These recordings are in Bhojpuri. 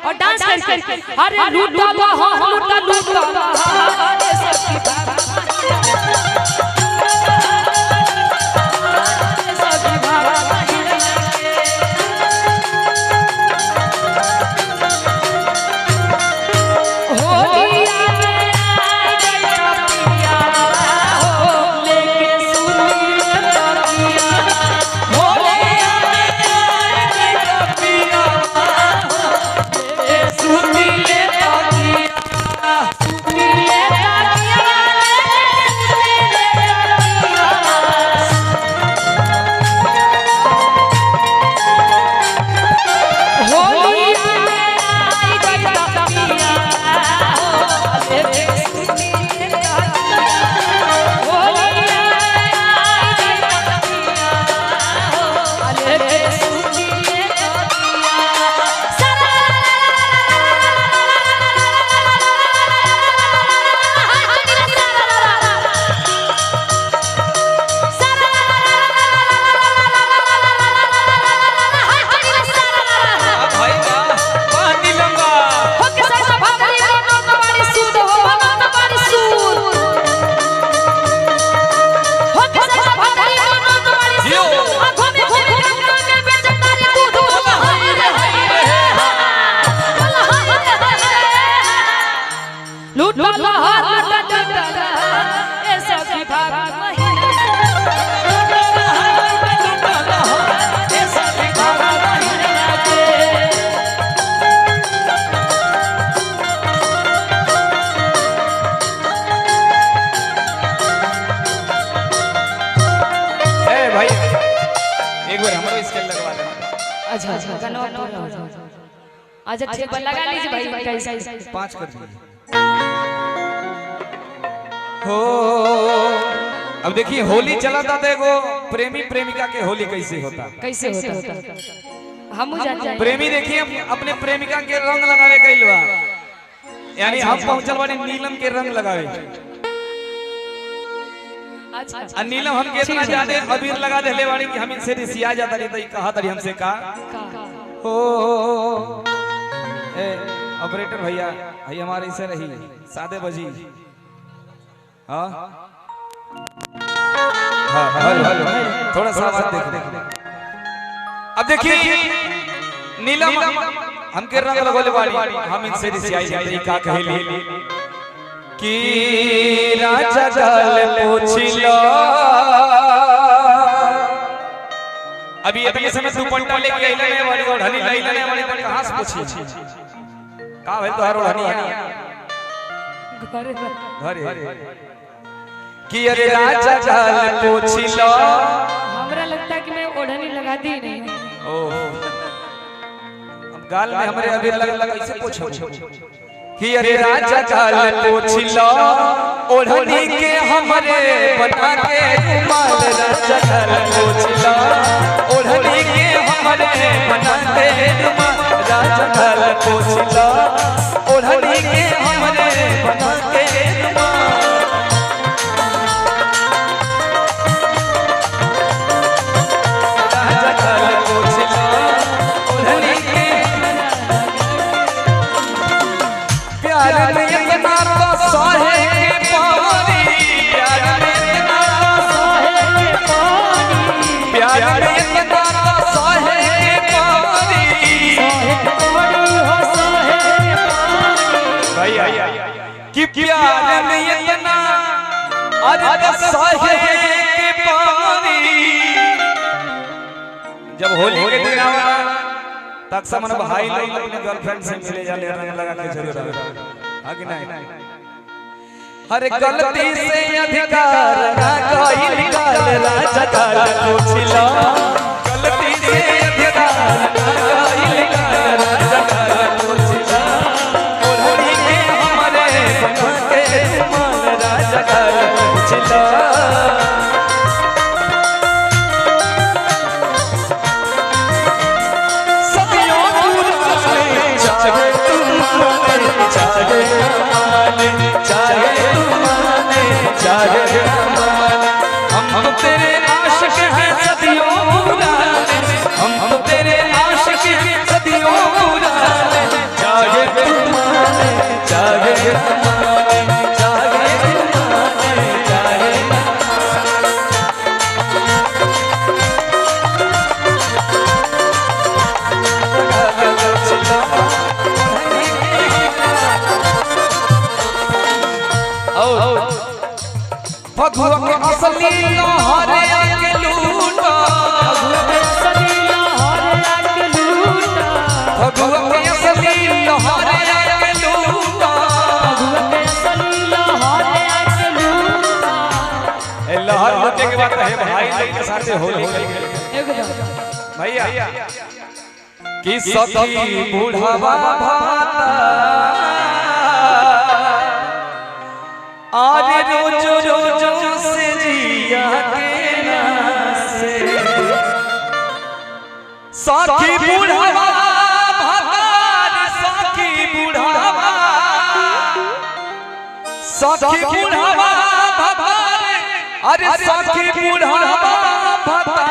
और डांस करके अरे लूटा लहा लूटा लूटा लहा ए सखी अच्छा अच्छा अच्छा ठीक है, लगा लीजिए भाई 5 कर दीजिए। हो अब देखिए होली चला था, देखो प्रेमी प्रेमिका के होली कैसे होता, कैसे होता हम जानते हैं। प्रेमी देखिए अपने प्रेमिका के रंग लगावे गइल बा, यानी हम पहुंचल बानी नीलम के रंग लगावे। अच्छा नीलम हमके इतना ज्यादा अबीर लगा देले बानी कि हम इनसे रिसिया जाता रही, तो कहा तरी हमसे का हो ए ऑपरेटर भैया भाई हमारे इसे रही सादे बजी। हां हां हेलो हेलो थोड़ा सा आवाज देख। अब देखिए नीलम हमके रंग लगोले बानी, हम इनसे रिसियाई जाता, का कहेली कि राजा गाल पूछिलो। अभी इतने समय दुपट्टा लेके आइले ने वाली ओढ़नी लाइले ने वाली, त कहां से पूछी का भेल तोहर ओढ़नी घरे घरे कि अरे राजा गाल पूछिलो। हमरा लगता है कि मैं ओढ़नी लगा दी नहीं। ओ अब गाल में हमरे अबीर लग लग कैसे पूछो कि अरे राजा गाल पूछिलो ओढ़नी के हमरे बना के रुमाल। राजा गाल पूछिलो ओढ़नी के हमरे बना के रुमाल। राजा गाल पूछिलो ओढ़नी के हमरे बना के रुमाल। राजा गाल पूछिलो ओढ़नी के प्यार में इतना तो सहे के पानी, प्यार में इतना तो सहे के पानी, प्यार में इतना तो सहे के पानी, सहे पानी हो सहे पानी भैया कि प्यार में इतना अरे तो सहे के पानी। जब होली के दिन आवा तक समन भाई लोग अपने गर्लफ्रेंड से मिले जाले रंग लगा के जरूर हां कि नहीं। अरे गलती से अधिकार ना कइल काल राजा गाल पूछिलो, गलती से अधिकार ना कइल काल राजा गाल पूछिलो ओढ़नी के हमरे बना के रुमाल। राजा गाल पूछिलो चाहे तुम माने चाहे ना माने, चाहे तुम माने चाहे ना माने, हम तेरे आशिक हैं सदियों पुराने, हम तेरे आशिक हैं सदियों पुराने, चाहे फगुआ के असली लहर के लूटा, फगुआ के असली लहर के लूटा। ए लहर लूटे के बाद है भाई लोग के साथे होली भैया कि सखी बुढ़ावा भाता आरे रोज रोज से जिया के नासे। सखी बुढ़ावा भाता सखी बुढ़ावा, सखी बुढ़ावा भाता, अरे सखी बुढ़ावा भाता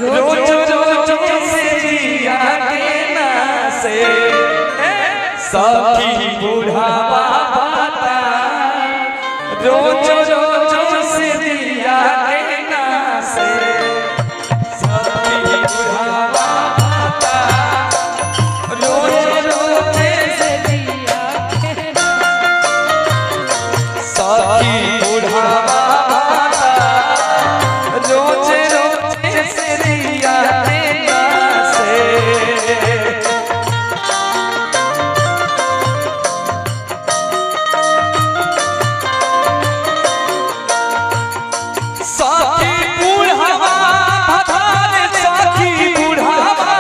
रोज रोज से जिया के नासे। सखी बुढ़ावा भाता रोज रोज से जिया के नासे। सखी बुढ़ावा भाता रोज रोज से जिया के नासे। सखी बुढ़ावा भाता रोज रोज से जिया के नासे। सखी बुढ़ावा भाता सखी बुढ़ावा,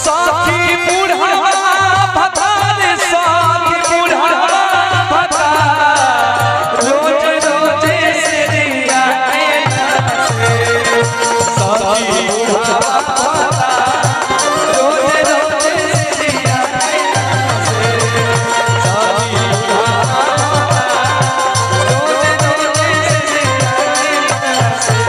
सखी बुढ़ावा भाता सखी बुढ़ावा भाता रोज रोज से जिया के नासे। सखी बुढ़ावा भाता रोज रोज से जिया के नासे। सखी बुढ़ावा भाता रोज रोज से जिया के नासे।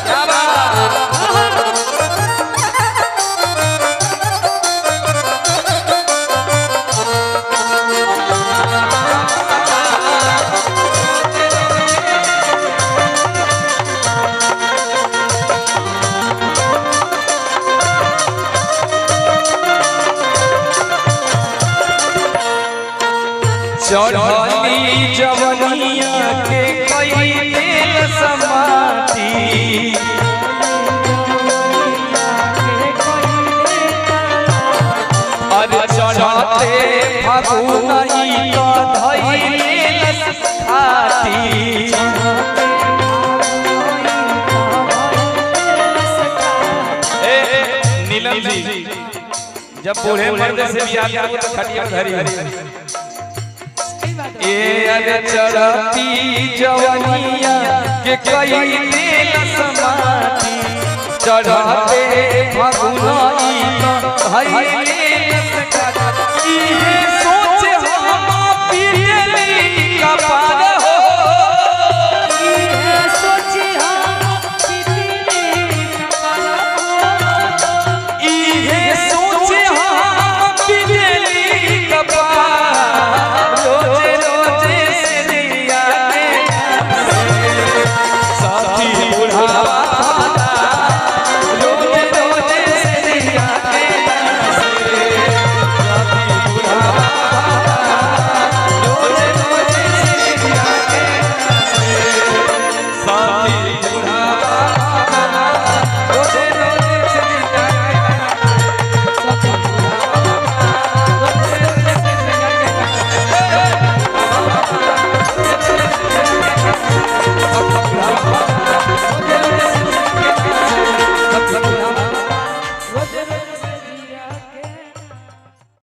क्या बात। क्या बात। चढ़ली जवनिया के कई तेल समाती, अरे चढ़ते फगुनई तो धइल खाती। ए नीलम जी जब बूढ़े मर्द से बियाह करू तो खटिया धरी। ए अरे चढ़ती जवनिया के कई तेल समाती, चढ़ते फगुनई तो धइल